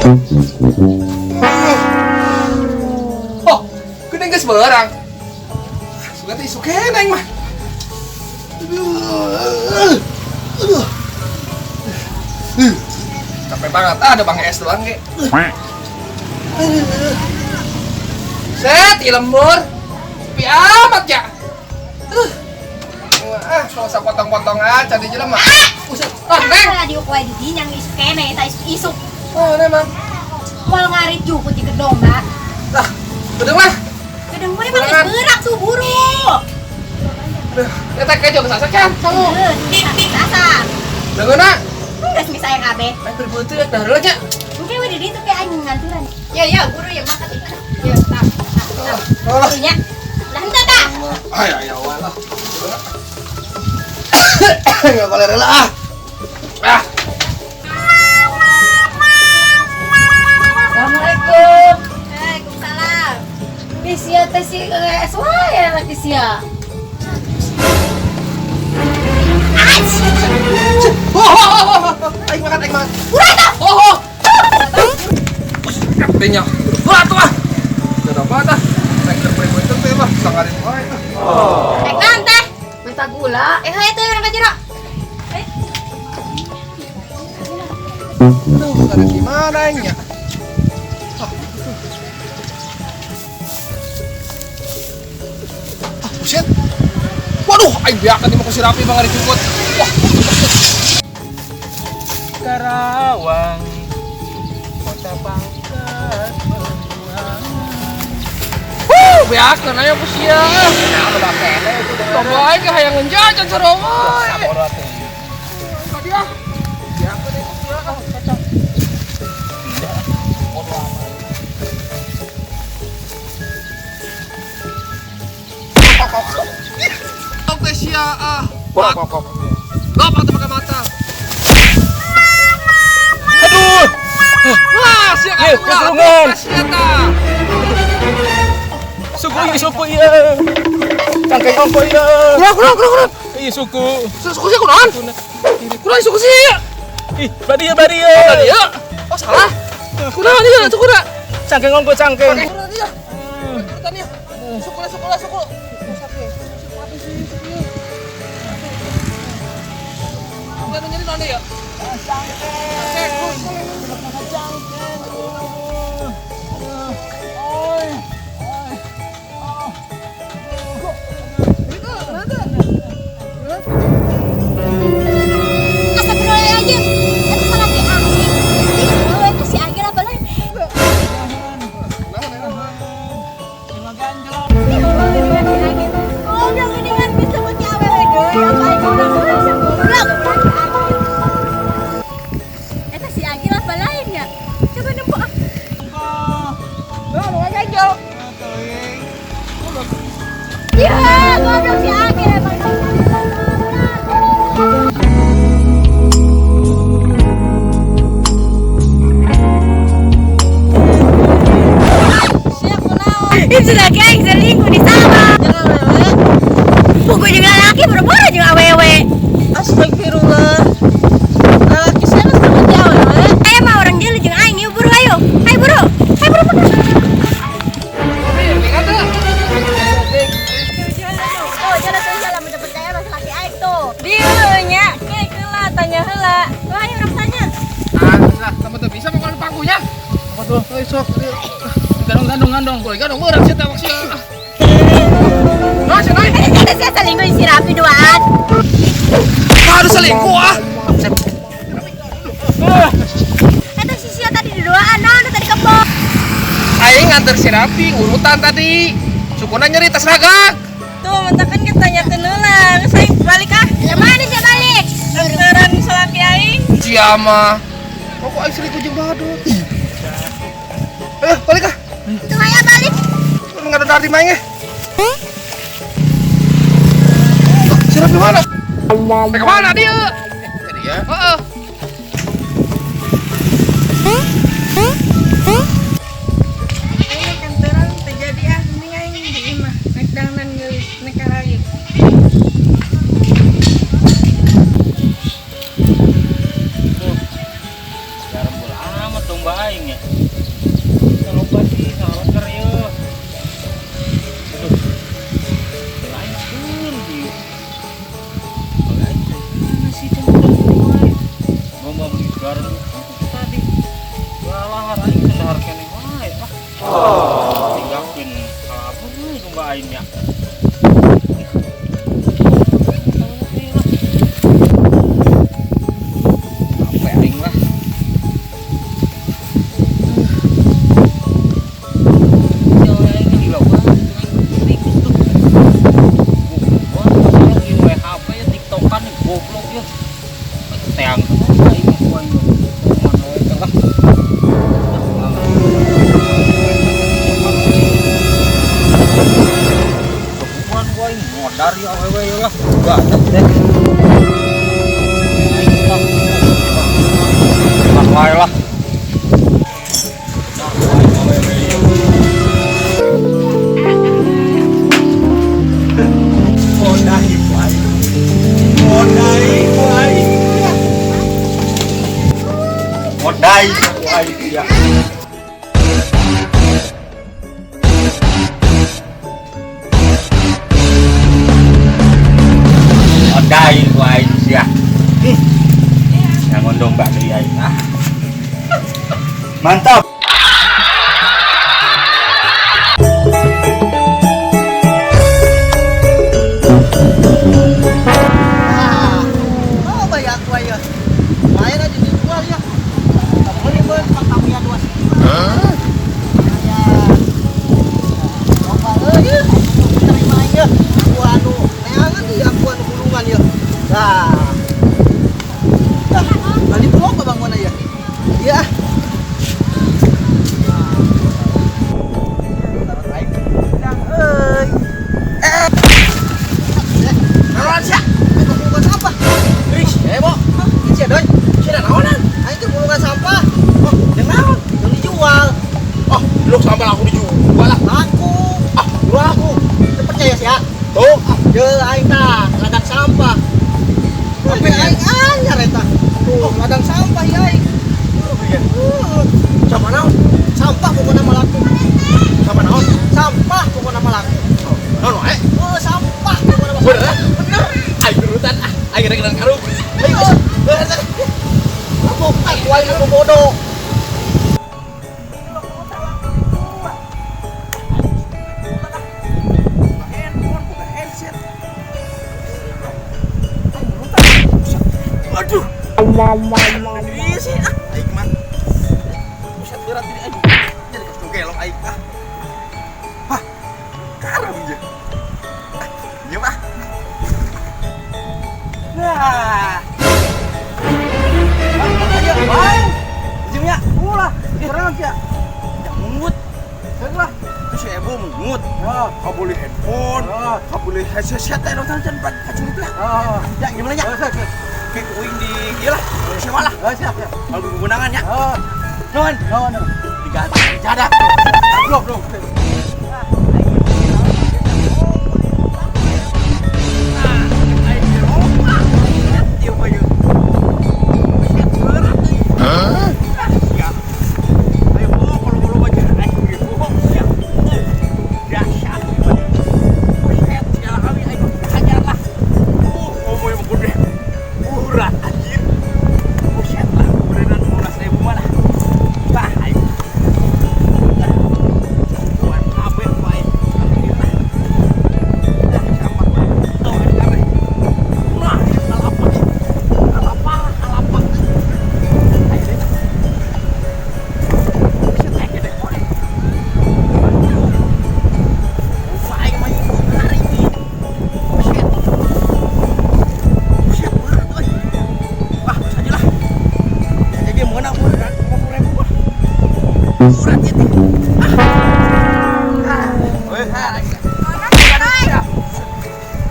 Oh, geuning geus beurang. Sugan teh isuk keneh aing mah. Aduh. Aduh. Capek banget, ah, ada bang es doang ge. Set, ieu lembur. Sepi amat ya. Ah, kalau usah potong-potong aja di jelema. Buset. Ah, Neng. Lah diuk wae di dinya isuk keneh eta isuk-isuk. Oh, Neng mah. Moal ngarit jukut di gedong, Mbak. Lah, gedong lah. Gedong mah emang geus beurang tuh buru. Aduh, eta kejo geus asak kan? Sangu. Heuh, sasak. Deungeuna. Geus misaya kabeh. Aing beri beuteung dah heula nya. Engke we di ditu ke aing nganturan. Ya ya, buru ya makan. Ya, tah. Tah. Oh. Nya. Lah henteu tah. Ay, ay, awal lah. Enggak boleh rela ah. Ah. Assalamualaikum. Waalaikumsalam. Sia teh si es wae laki sia. Oh, aing makan, aing makan. Udah tah. Oh, oh. Katanya. Udah tuh ah. Udah apa tah? Aing keur beuteung teh mah sangarin wae ah. Rek naon teh? Minta gula. Eh, heuh teh urang ka jero. Aduh, ada gimana aing nya? Ah, buset. Waduh, aing beakan di mah ku si Rapi bang ari jukut. Wah, Karawang, kota pangkat pembuangan. Wuh, beakan aya ku sia. Coba aing ge hayang ngejajan sarua. Ka dia. Beakan ku sia ah, kacang. Bodo amat. Oke sia ah. Kok kok. Lopak teu make mata. Aduh. Wah, sia Eh, kesulungan. Sia tah. Suku ieu suku ieu. Cangkeng ongko ieu. Kurang, kurang, kurang, kurang. Ieu suku. Suku sia kunaon? Kunaon suku sia? Ih, badi ieu badi ieu. Badi ieu. Oh, salah. Kunaon ieu sukuna? Cangkeng ongko cangkeng. Kunaon ieu? Urutan ieu. Sukuna, sukuna, suku. Bukan nyeri naon ieu? Cangkeng. Cangkeng. Astagfirullahaladzim. Eta salaki aing. Ih, kumaha we si Agil apa lain? Goblok geuningan bisa make awewe deui. Apa aing goblok goblok laki Agil. Eta si Agil apa lain ya? Coba nempo ah. Nah, nu ganjel. Ya, goblok si Agil emang. Itu laki aing selingkuh di sana. Jeung awewe. Pugu jeung lalaki boro-boro jeung awewe. Astagfirullah. Lalaki sia geus sama jeung awewe. Ayo mah orang jeung jeung aing yuk buru ayo. Ayo buru. Ayo buru buru. Oh, jalan tuh jalan mun percaya mah laki aing tuh. Dieu nya, ke heula tanya heula. Wah, ayo urang tanya. Ah, lah, sama tuh bisa mau pangkunya. Apa tuh? Ayo sok. Gandong gandong gandong. Boleh gandong beurang sia teh sia. Nah, sia naik. Eh, ada sia selingkuh si Rapi duaan. Harus selingkuh ah. Eta si sia tadi di duaan, naon tadi kebo. Aing nganter si Rapi urutan tadi. Sukuna nyeri tas raga. Tuh, mentakan kita tanyakeun heula. Geus aing balik ah. Lah mana sia balik? Dokteran salaki aing. Sia mah. Kok aing selingkuh jeung badut. Eh, balik ah. Tuh aya balik. Lu enggak ada dari main eh. Si Rapi mana? Eh, kemana dia? Jadi ya. Heeh. Aing kantoran teu jadi ah, mending aing di imah. Nek dangdan geulis, nek karayuk. Jarang bola amat dong aing ya. Segar tadi. Lalahar aing teh dahar keneh wae ah. Tinggalkeun kalabur euy domba aing nya. Capek aing lah. Jawa aing gila banget, aing tikus tuh. Wah, masalah di WHP ya TikTokan nih goblok ya. Teang aing mah aing. Mana we teh lah. Kebuan gua aing modar ya awewe ya lah. Gak deh. Aing lah. Lah wae lah. Dar aing awewe ya. Modai ku aing. Modai ku aing. Modai ku aing ya. Modai ku aing sia. Nyangon domba deui aing ah. Mantap. Ah, mau bayar aku aja. Main aja dijual ya. Tak boleh ber, pak kamu yang dua segi. Hah? Ya. Coba euy, terima aja. Aku anu, neangan di aku anu bulungan ya. Nah. Dah, balik pulang ke bangun aja. Iya. Euy. Eh. Naon sia? Aing bulungan sampah. Ih, heboh. Ih, sia doi. Sia naonan? Aing teh bulungan sampah. Oh, jeung naon? Yang dijual. Oh, lu sampah aku dijual lah. Aku. Ah, lu aku. Teu percaya sia? Tuh, Ah, ye aing tah ladang sampah. Tapi aing anyar eta. Tuh, ladang sampah ya aing. Sama naon? Sampah pokokna mah laku. Sama naon? Sampah pokokna mah laku. Naon wae? Oh, sampah pokokna mah. Bener? Bener. Aing turutan ah, aing rek karung. Ayo. Aku aku aing nu bodoh. Handphone bukan handset. Aduh. Iya sih ah, aing mah. Buset berat ini aduh. Jadi kasih gelok aing ah. Hah. Karung je. Ah, nyium ah. Nah. Ayo, ayo. Jimnya, ulah. Kurang sia. Yang mungut. Lah. Itu si Ebo mungut. Oh, Kau boleh handphone, oh, kau boleh headset teh nonton can kaculit lah. oh. Ya gimana ya? Oh, siap, siap. Kayak uing di ieu lah, sewa lah. Oh, siap, siap. Kalau kegunaan ya. Oh, Nuhun. no, no. Diganti jadah. Blok, blok.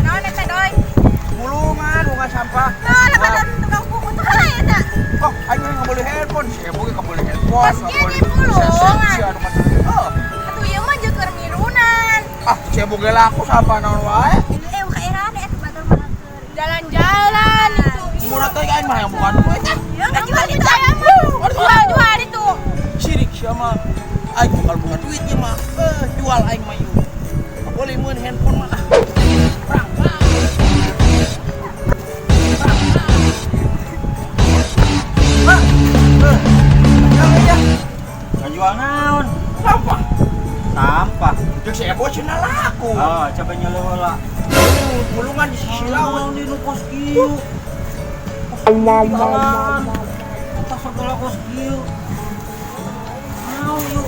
Naon eta doi? Mulungan, bunga sampah. Nah, lebaran tukang pungut wae eta. Oh, aing nggak boleh handphone, si Ebo nggak boleh handphone, Pas nggak dia boleh di pulungan. Si anu mah- Oh, Atuh ieu mah jeung keur mirunan. ah, si Ebo ge laku sampah naon wae. Eh, kaeraan eta batur mah keur. Jalan-jalan itu. Murah teh aing mah yang bukan duit ah. Ya enggak jual itu ayam mah. Jual-jual itu. Sirik sia mah. Aing bakal buka duit ieu mah. Eh, jual aing mah ieu. Nggak boleh meun handphone mah ah. Perang. Perang. Perang. Cek si Ebo cenah laku. Ah, coba nyeleuh heula. Bulungan di sisi laut. Naon di nu kos kieu? Jalan. Eta segala kos kieu. Naon yuk?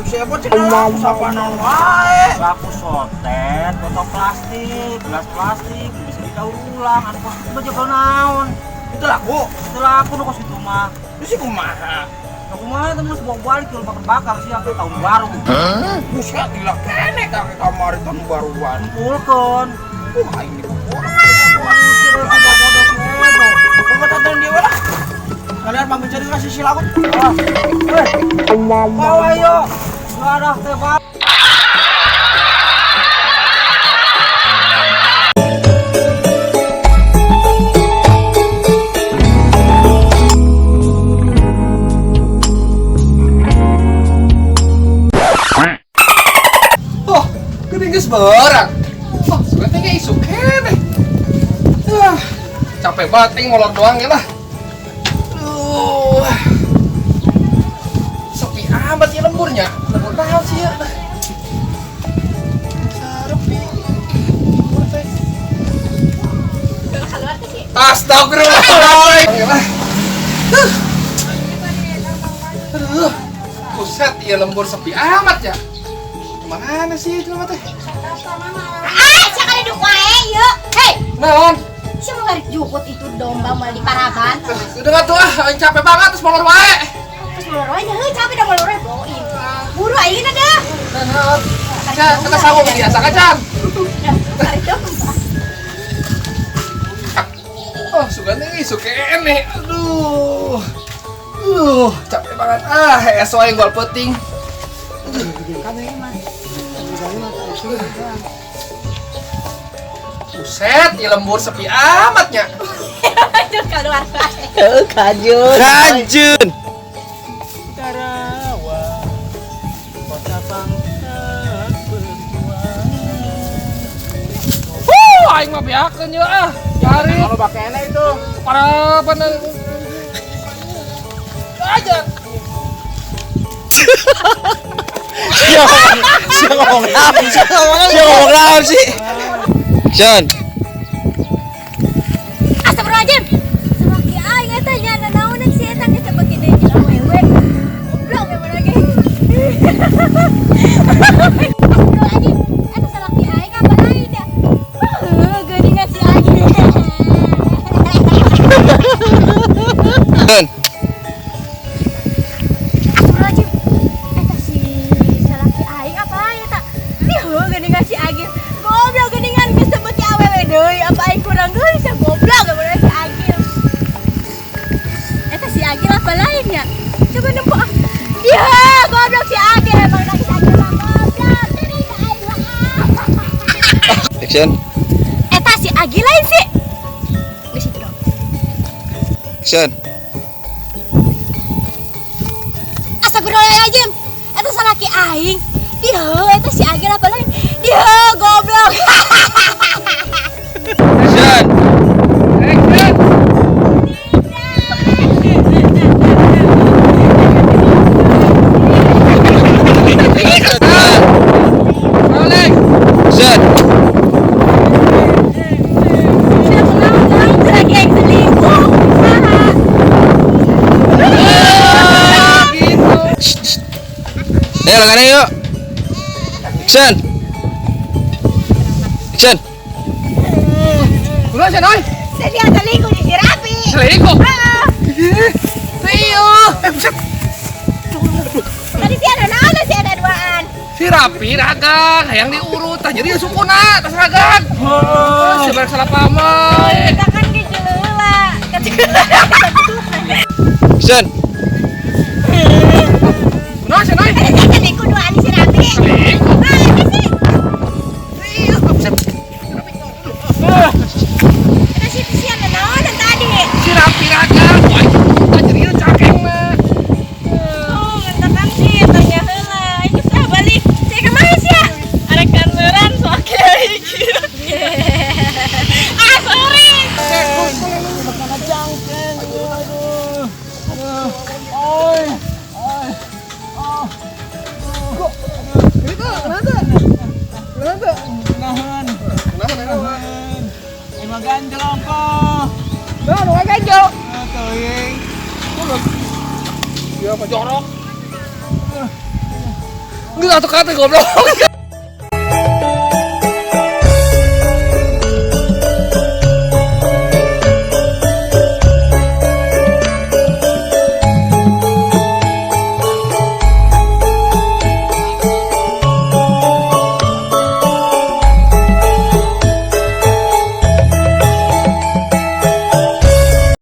Cek si Ebo cenah laku sapa naon wae. Laku sotet, botol plastik, gelas plastik, bisa didaur ulang. Anu kos kitu mah jago naon? Itu laku. Itu laku nu kos kitu mah. Terus sih kumaha? Ya kumaha teh geus bawa balik ke bakar-bakar sih sampai tahun baru. Buset gila kene kake kamari tahun baruan. Kumpulkeun. Wah, aing dikumpulkeun. Bapak tonton dia lah. Kalian pamit jadi kasih si laut. Bawa yuk. Suara teh bawa. Oh, geuning geus beurang. Oh, sebenarnya ge isuk keneh. Ah, capek banget aing molor doang ya lah. Aduh. Sepi amat ya lemburnya. Lembur naon sih ya? Sarepi. Lembur teh. Keluar ke sih. Astagfirullah. Aduh. Buset, iya lembur sepi amat ya. Mana sih itu mah teh? Ah, sekali duk wae yuk. Hei, Naon? si mau ngarik jukut itu domba mau di paraban. Udah nggak tuh ah, aing capek banget terus molor wae. Terus molor wae nya, heuh capek dah molor wae boing. Buru aing dah. Naon? Ca, kata sawung biasa kan, Can? Tarik domba. Oh, suka nih, suka nih. Aduh. Capek banget. Ah, esok aing gol peuting. Buset, ya lembur sepi amatnya. Aduh, keluar wae. Kajun. Kajun. Karawang, kota pangkat berjuang. Huh, aing mah beakeun ye ah. Cari Kalau pakaiannya itu. para bener. Aja. Siapa ngomong naon sih? Siapa ngomong naon sih? Action. Astagfirullahaladzim. Salaki aing eta nya nanaonan si eta geus beuki deui jeung awewe. Goblok emang lagi. Astagfirullahaladzim. Eta salaki aing apa lain dah. Heuh, geuningan si aing. Action. Astagfirullahaladzim. Eta si salaki aing apa lain eta? Ih, geuningan si Agil. Goblok geuningan geus beuki awewe deui. Apa aing kurang geulis ya goblok emang si Agil. Eta si Agil apa lainnya? Coba nempo ah. Iya, goblok si Agil emang lagi si Agil mah goblok. Teuing ka aing mah. Action. Eta si Agil lain sih. Di situ dong. Action. Astagfirullahaladzim. Eta salaki aing. Dia, eta si Agil apa lain? Dia goblok. Action. Action. Balik. Action. Lagi aing selingkuh. Saha? Gitu. Ayo langganan yuk. Action. Action. Udah sih, Noy. Saya selingkuh di si Rapi. Selingkuh. Heeh. Iya. Buset. Tadi si ada naon si ada duaan. Si Rapi ragang, hayang diurut, tah jadi sukuna, tas ragang. Oh, si barang salah pamai. Kita kan ge jeleula. Action. Kunaon sih, Noy? Tadi si selingkuh duaan si Rapi. Selingkuh. Ah, eta sih. Iya, buset. Eta si si ada naon tadi. Si Rapi ragang, wah, tah jadi cakeng mah. Oh, ngentakan sih tanya heula. Ini sah balik. Saya kemana sih ya? Arek kantoran soal kayak gitu. Ah, sorry. Nah, nu ganjel. Ah, teuing. Iya, apa jorok. Enggak atuh kata goblok.